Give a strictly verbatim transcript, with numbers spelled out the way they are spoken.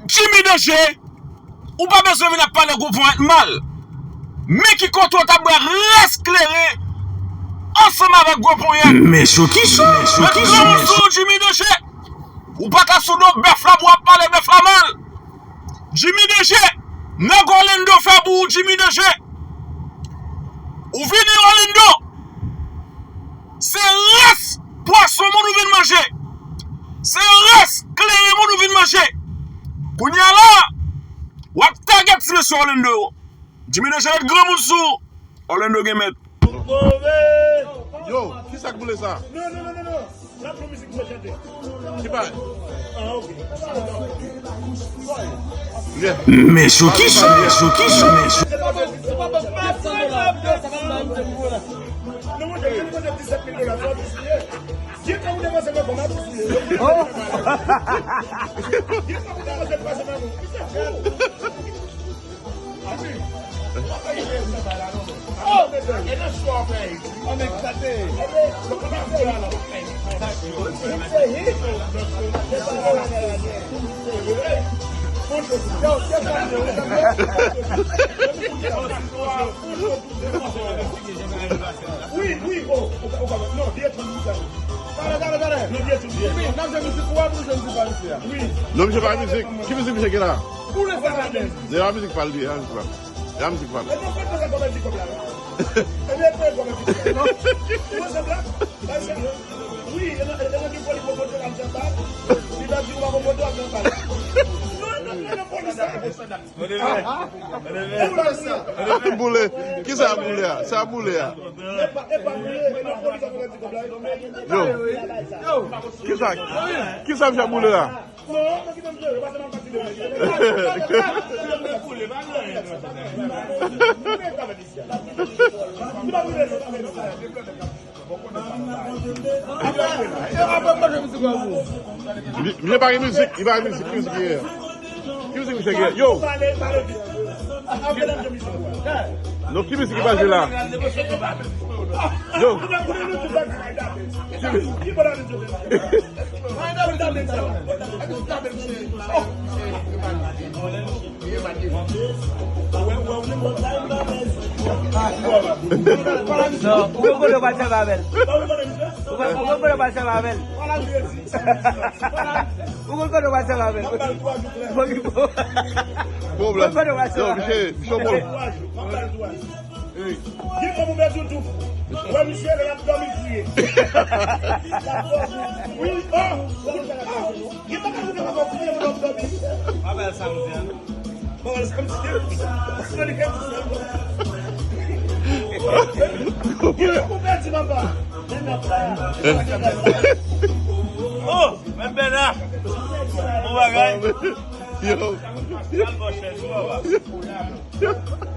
Jimmy Danje, ou pa bezwen vin ap pale Gwo Ponyèt mal. Men ki kote w t ap bwè rès kleren ansanm avèk Gwo Ponyèt. Men sou ki sa? Men sou ki sa? Jimmy Danje. Ou pa ka sou do bèf la pou w ap pale bèf la mal. Jimmy Danje. Nèg Orlando fè pou ou, Jimmy Danje. Ou vini Orlando. Se rès pwason moun ou vin manje. Se rès kleren moun ou vin manje. Kounye a la, w ap tagèt ti mesye Orlando yo. Jimmy Danje ret granmoun sou ou. Orlando gen mèt. Yo, ki sa k boule sa? Non, non, non, non, non. N ap fè mizik mwen chante. Ki bagay? Ah, ok. Yeah. Men sou ki sa? Men sou ki sa? Men sou Non, mwen te depanse disèt mil dola, sa w ap eseye. Gen tan ou depanse nan kòm ap eseye. Gen tan ou depanse nan kòm. Wi, wi, o, o, o, non, vye tout sa. Talè, talè, talè. Non, vye tout, vye. N ap jwe mizik ou ap jwe mizik pa misye a? Wi. Non, misye pa mizik. Ki mizik misye gen la? Ou lè sa la menm. Se pa mizik pa l li, se pa mizik pa l. Se pa mizik pa l. E non, fè sa kòmèdi kòb la. E byen, fè kòmèdi kòb la. Ou wè sa blak? Ba sa. Wi, e nan, e nan ki fò li pran foto ap jan ba. Li ta di ou pa pran foto ap jan ba. Non, non, non, non, non, non. Boule. Kisa boule a? Sa boule a? Yo. Kisa, kisa misye boule la? Li, li pa gen mizik, li pa gen mizik, ki mizik li ye? Ki mizik misye gen? Yo! Non, ki mizik ki pase la? Yo! Ki mizik? Non, ou konn kote w pral sèvi avè l. Ou konn, ou konn kote w pral sèvi avè l. Ou konn kote w pral sèvi avè l. Bon, bon. Bon, blan. Ou konn kote w pral sèvi avè l. Yo, misye, misye bon. Gen kòm ou pèdi w tou. Wè misye lè l ap dòmi l kriye. Wi, oh. Gen bagay ou te ka fè pou moun ap dòmi. Pa bèl samdi an. Pa bèl samdi an. Samdi an. Gen kòm ou pèdi papa. Oh, men Bèna. Bon bagay. Yo. Al bò chèz ou papa.